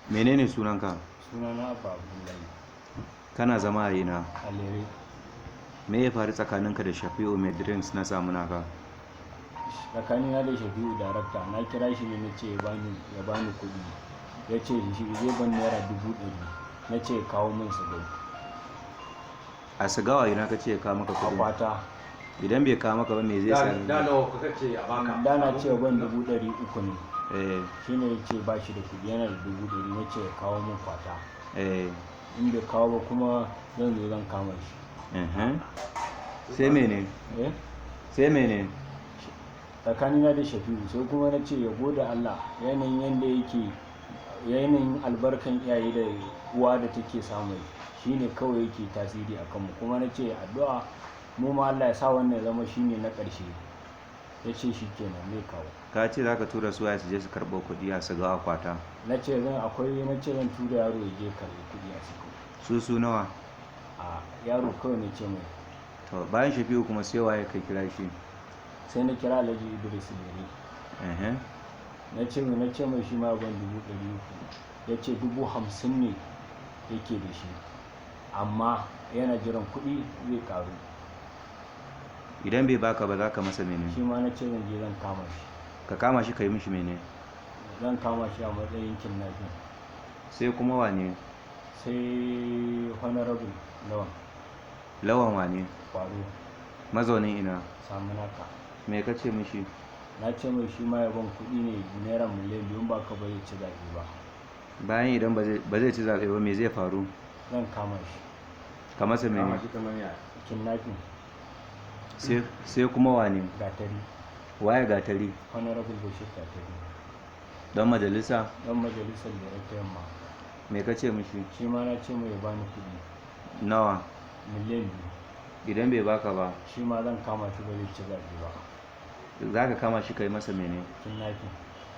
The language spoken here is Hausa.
Menene sunanka? Sunana Abba Abdullahi. Kana zama a ina? A Lere. Me ya faru tsakaninka da Shafi'u mai drinks na Samunaka? Tsakanina da Shafi'u darakta, na kira shi ne na ce ya bani kuɗi. Ya ce shi zai ban ₦100,000. Na ce ya kawo min Sigau. A Sigawa ina ka ce ya kawo maka kuɗi? Akwata. Idan bai kawo maka ba, me zai sami? Da nawa kuka ce a baka? Da na ce ban 300,000 ne. Eh. Shi ne ya ce ba shi da kuɗi, yana da 100,000. Na ce ya kawo min kwata. Eh. In bai kawo ba kuma, zan zo zan kama shi. Sai mene? Eh? Sai mene? Tsakanina da Shafi'u, sai kuma na ce ya gode Allah, yanayin yanda yake, yanayin albarkan iyaye da uwa da take samu, shine kawai yake tasiri a kanmu. Kuma na ce addu'a mu ma Allah ya sa wannan ya zama shine na ƙarshe. Ya ce shi kenan, zai kawo. Ka ce za ka tura su su je su karɓo kuɗi a Sigawa kwata. Na ce zan akwai, na ce zan tura yaro ya je karɓi kuɗi a Sigau. Su nawa? A yaro kawai na ce mai. To, bayan Shafi'u kuma sai waye ka kira shi? Sai na kira Alhaji Idris Lere. Na ce mai shi ma ban 300,000. Ya ce 50,000 ne yake da shi, amma yana jiran kuɗi zai ƙaru. Idan bai baka ba, za ka masa mene? Shi ma na ce zan je zan kama shi. Ka kama shi ka yi mishi mene? Zan kama shi a matsayin kidnapping. Sai kuma wane? Sai Honorable Lawan. Lawan wane? Kwaro. Mazaunin ina? Samunaka. Me ka ce mishi? Na ce mai shi ma ya ban kuɗi ne, ₦2,000,000, ba ka ba zai ci zaɓe ba. Bayan idan ba zai ci zaɓe ba, me zai faru? Zan kama shi. Ka masa Kama mene? shi kamar ya? Kidnapping. Sai kuma wane? Gatari. Waye Gatari? Honorable Bashir Gatari. Dan majalisa? Dan majalisar Lere ta Yamma. Me ka ce mishi? Shi ma na ce mai ya bani kuɗi. Nawa? 2,000,000. Idan bai baka ba? Shi ma zan kama shi, ba zai ci zaɓe ba. Za ka kama shi ka yi masa mene? Kidnapping.